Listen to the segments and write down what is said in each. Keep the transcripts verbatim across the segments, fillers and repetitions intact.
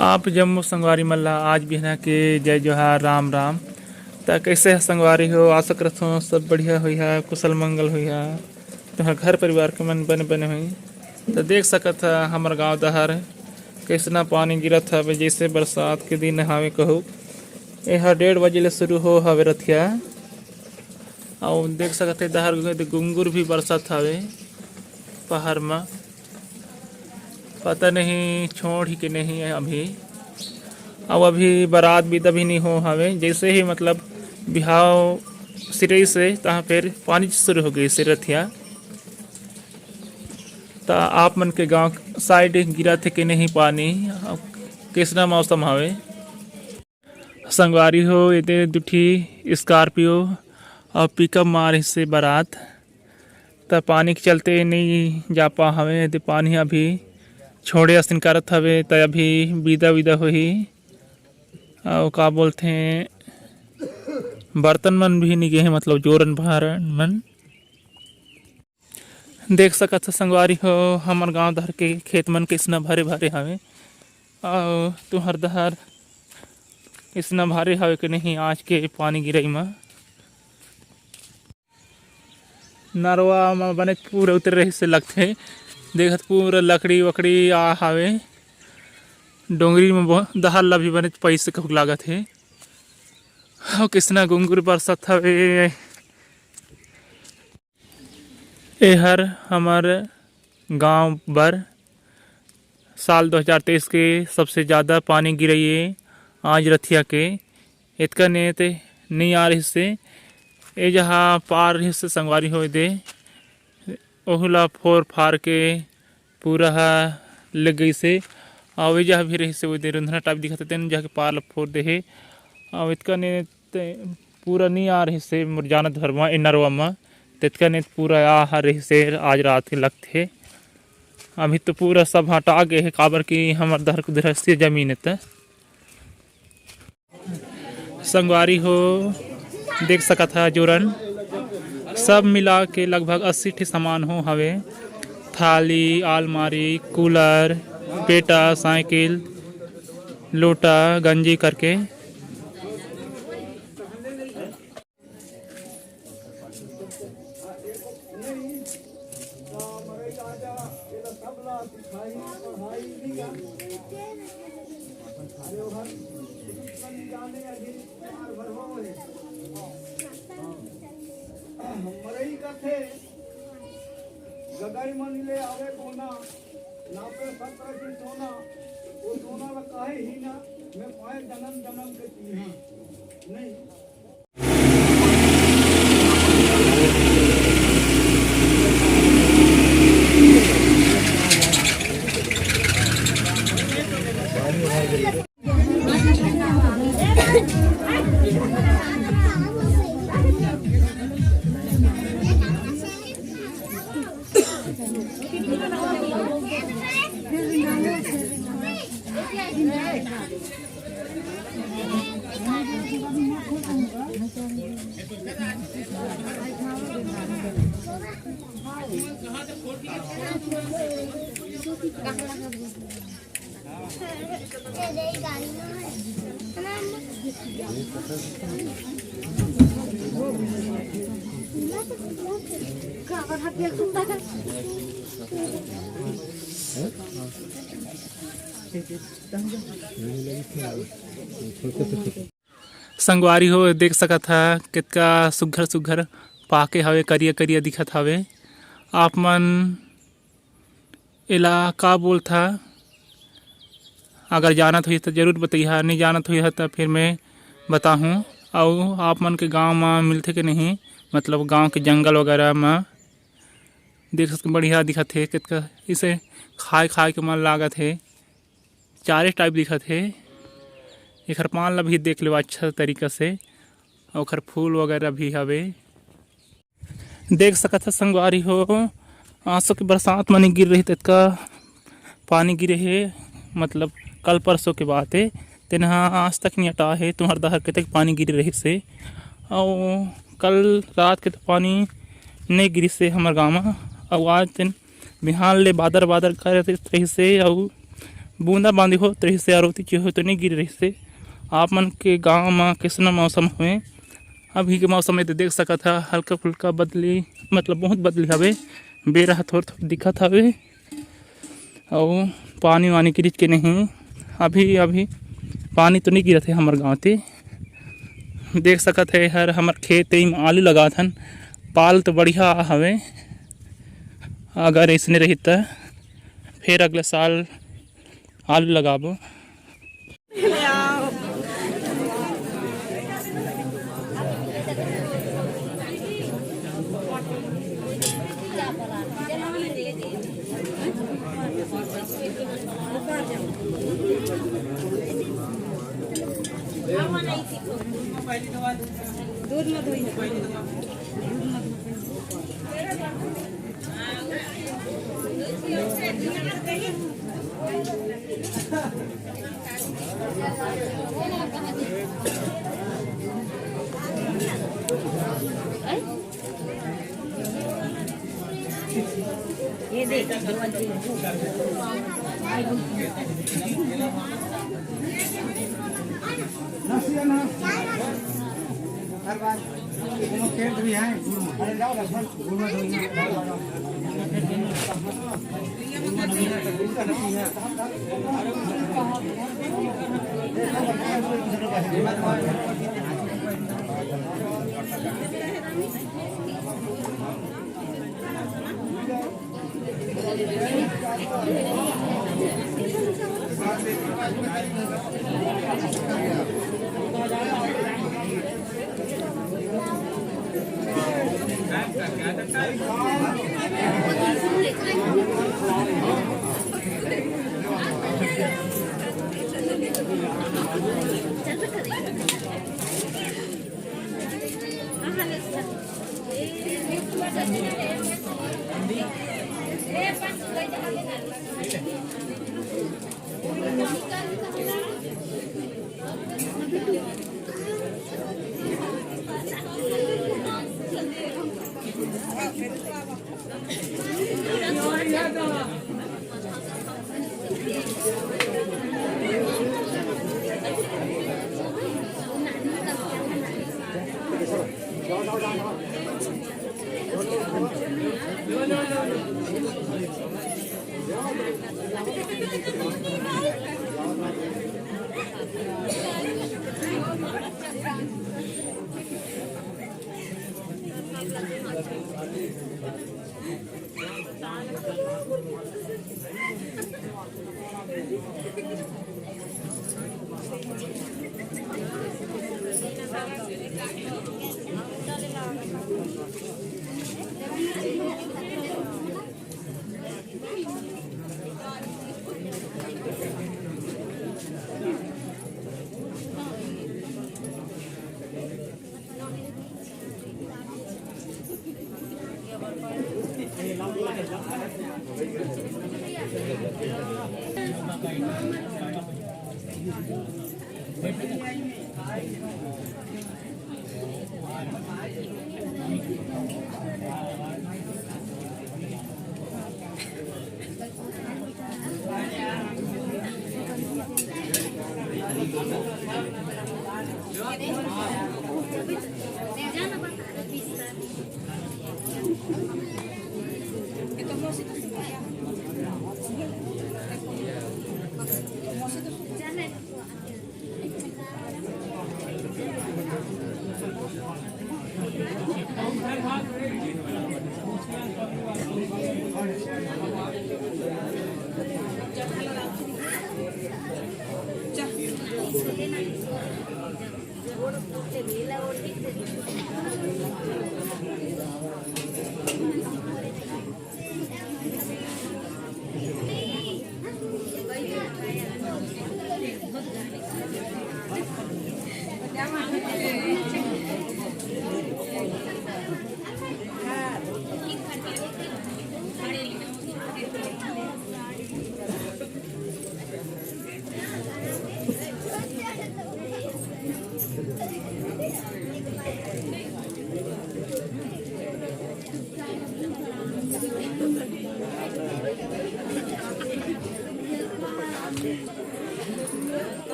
आप जम्मो संगवारी मन ला आज बिहना के जय जोहार, राम राम। त कइसे ह संगवारी हो? आशा करत हों सब बढ़िया होइहा, कुशल मंगल होइहा, तुंहर घर परिवार के मन बने बने होही। त देख सकत ह हमर गांव डहर कइसना पानी गिरत हवे, जइसे बरसात के दिन हवे कहू। एहा डेढ़ बजे ले शुरू हो हवे रथिया। अउ देख सकत हे डहर गुंगुर भी बरसत हवे पहाड़ म। पता नहीं छोड़ही के नहीं अभी। अउ अभी बरात बिदा भी नहीं हो हवे, जइसे ही मतलब बिहाव सिरई से तहाँ फिर पानी शुरू हो गई से रथिया। त आप मन के गांव साइड गिरत हे के नहीं पानी, अउ कइसना मौसम हवे? संगवारी हो, एदे दू ठी Scorpio अउ pickup म आ रहिसे बरात, त पानी के चलते नइ जा पा हवे। एदे पानी अभी छोड़े असन करत हवे, त अभी बिदा विदा होही। अउ का बोलथे, बर्तन मन भी नइ गे हे, मतलब जोरन भारन मन। देख सकत ह संगवारी हो, हमर गांव डहर के खेत मन कइसना भरे भरे हवे, अउ तुंहर डहर कइसना भरे हवे के नहीं आज के पानी गिरई म। नरवा म बनेच पूरा उतरे रहिसे लगथे, देखत पूरा लकड़ी वकड़ी आ हवे। डोंगरी म ब-, डहर ला भी बनेच पइसे कहूक लागत हे। अउ कइसना गुंगुर बरसत हवे। एहर हमर गांव बर साल दो हज़ार तेईस के सबसे जादा पानी गिरई ए आज रथिया के। एतका नेत नइ आ रहिसे, ए जहां पार रहिसे संगवारी हो एदे, ओहू ला फोर फार के पूरा ह ले गइसे। अउ ए जहां भी रहिसे ओदे रुंधना टाइप दिखत हे, तेन जहां के पार ला फोर दे हे। अउ एतका नेत पूरा नइ आ रहिसे मोर जानत भर म ए नरवा म, तेतका नेत पूरा आ ह रहिसे आज रात के लगथे। अभी तो पूरा सब हटा गे हे, काबर कि हमर डहर के उधरसिया जमीन हे त। संगवारी हो, देख सकत ह जोरन, सब मिला के लगभग अस्सी ठी सामान हो हवे, थाली, आलमारी, कूलर, पेटा, साइकिल, लोटा, गंजी करके। मरई कथे, गगई मन ले आवे कोना, नापे सत्रह की सोना, वो सोना ला काहे ही ना, मैं पाए जन्म जन्म के पीहा। नहीं। संगवारी हो, देख सकत ह, कतका सुग्घर सुग्घर पाके हवे, करिया करिया दिखत हवे। आप मन एला का बोलथा? अगर जानत होही त जरूर बतइहा, नइ जानत होही त फिर मैं बताहूँ। अउ आप मन के गांव म मिलथे के नहीं, मतलब गांव के जंगल वगैरह म देख सकत, बढ़िया दिखत हे, कतका इसे खाए खाए के मन लागत हे। चारे टाइप दिखत हे। एखर पान ला भी देख लेवा अच्छा तरीका से, अउ ओखर फूल वगैरह भी हवे। देख सकत ह संगवारी हो, आसो के बरसात म नइ गिर रही, तेतका पानी गिरे हे, मतलब कल परसों के बात हे, तेन ह आज तक नइ अटा हे, तुंहर डहर कतेक पानी गिरे रहिस हे। अउ कल रात के तो पानी नइ गिरिस हे हमर गांव म, अउ आज तेन बिहान ले बादर बादर करत रहिस हे, अउ बूंदा बांदी होत रहिस हे, अउ ओती चिहो तो नइ गिरे रहिस हे। आप मन के गांव म कइसना मौसम हवे? अभी के मौसम में तो देख सकत ह, हल्का फुल्का बदली, मतलब बहुत बदली हवे, बेरा ह थोर थोर दिखत हवे। अउ पानी वानी गिरिच के नहीं, अभी अभी पानी तो नइ गिरत हे हमर गांव ते। देख सकत हे, हर हमर खेत म आलू लगात हन, पाल तो बढ़िया हवे। अगर अइसने रही त फेर अगले साल आलू लगाबो। दूध में धोई। ये देख, हर बार दोनों टेंट भी हैं। अरे जाओ, लक्ष्मण।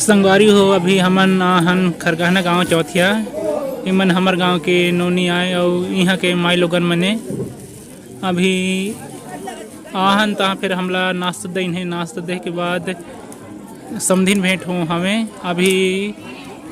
संगवारी हो, अभी हमन आहन खरगहना गांव चौथिया। इमन हमर गांव के नोनी आय अउ इहां के माई लोगन मने। अभी आहन ता फिर हमला नाश्ता देइन हे। नाश्ता दे के बाद समधिन भेंट हो हवे। अभी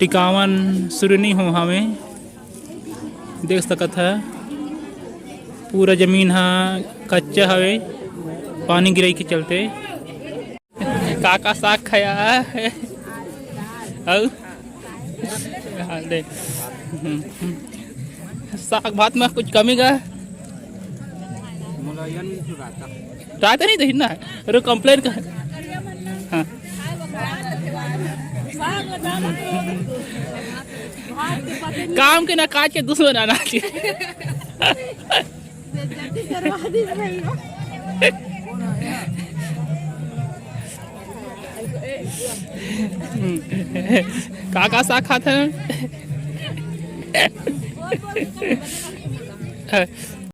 टिकावन शुरू नहीं हो हवे। देख सकत ह, पूरा जमीन ह कच्चा हवे, पानी गिरई के चलते। का का साग खाया? अउ? हाँ, दे। साग भात में कुछ कमी का? रायता नहीं दही ना, अरे complain कर। हाँ। काम के ना काज के दुश्मन आना चाहिए। का का साग खात है?